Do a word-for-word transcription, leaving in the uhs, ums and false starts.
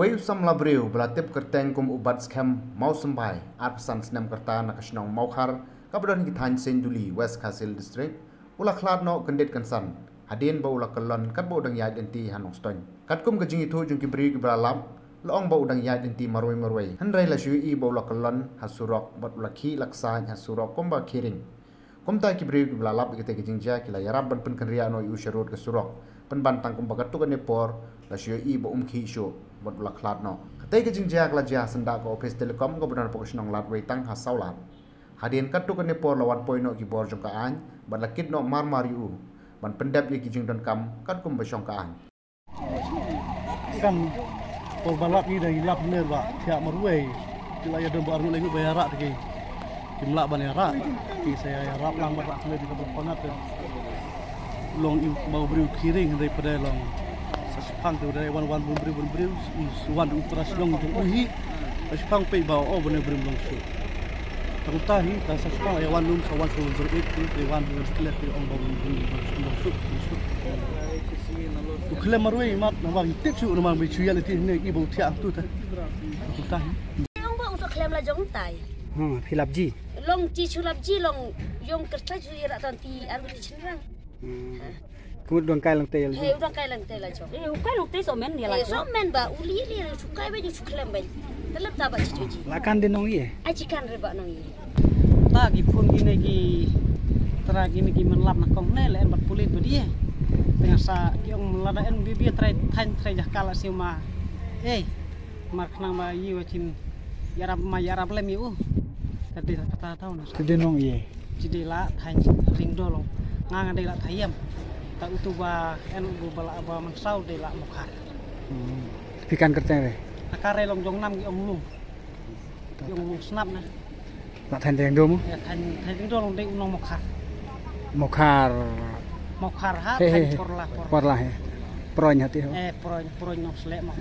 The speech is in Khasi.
Wei u samla briew ba la tip kyrteng kum u Batskhem Mawsymbai, arphew san snem ka rta, na ka shnong Mawkhar kaba don ha ki thaiñ Seiñduli, West Khasi Hills District, u la khlad noh kyndit kynsan hadien ba u la kyllon katba u dang ïaid lynti ha Nongstoiñ. Katkum ka jingïathuh jong ki briew kiba la lap, la ong ba u dang ïaid lynti marwei marwei, hynrei la shu ïohi ba u la kyllon ha surok bad u la khih la ksaid ha surok kumba khih ring. Kumta ki briew kiba la lap ïa katei ka jingjia ki la ïarap ban pynkynriah noh ïa u sharud ka surok, pynban tang kumba katto katne por la shu ïohi ba um khih shuh bad u la khlad noh. Katei ka jingjia ka la jia ha syndah ka ophis Telecom kaba don hapoh ka shnong Ladwei tang ha Sawlad. Hadien katto katne por la wan poi noh ki bor jong ka aiñ bad la kit noh mar mar ïa u ban pyndep ïa ki jingdonkam katkum ba shong ka aiñ. Kan por ba lap ngi da ngi lap ner ba thiah marwei. Ki la ïa don ba arngut laingut ba ïarap te ki. Kim lah ban ïarap. Ki sa ïarap lang bad ba khlem ki ka ba khonat te. Long ïa u ba u briew khih ring hynrei pat de long. Sa shipang te u dei wan wan bun briew bun briew. Wan u kra shlong jong u hi. Sa shipang peit ba o bun briew long shu. Tang ta hi ta sa shipang ïa wan lum sa wan sa wan zero eight te wan wan klet te ong ba bun briew long shu. U khlem marwei mat namar ngi tip shuh namar ba shu ïa lynti ne i ba u thiah tu ta. Ku ta hi. Ong ba u sa khlem la jong tai. Hmm, phi lap ji. Long ti shu lap ji long yong kerta shu ïa la tan ti ar ti chin rang. Hmm. Kumut dong kai lang te la. He u dong kai lang te la jong. Eh, u kai long te so men ïa la. Eh, so men ba u li li shu kai ba ju shu khlem ba. Te lap ta ba ji ji. La kan de nong ye. A ji kan re ba nong ye. Ta ki phun kine ki tra kine ki man lap na kong ne le en bat pulit ba die. Tengah sa ki ong lada en bibia trai thain trai jah kala siu ma. Ei, mar khnang ba yi wa chin yarap ma yarap lem yu. Tadi kata tahu na. Tadi nong ye. Jadi la thain ring dolong. Ngang ada la thayam. Ta utu ba en utu ba la ba man sau de la mukar. Hmm. Phi kan kyrteng re. Akar re long jong nam ki ong lung. Ki ong lung snap na. La thain deng dum. Ya thain thain deng dum long dei u nong Mawkhar. Mawkhar. Mawkhar ha thain Porla Porla. Porla he. Proin hati ho. Eh proin proin nong slek Mawkhar.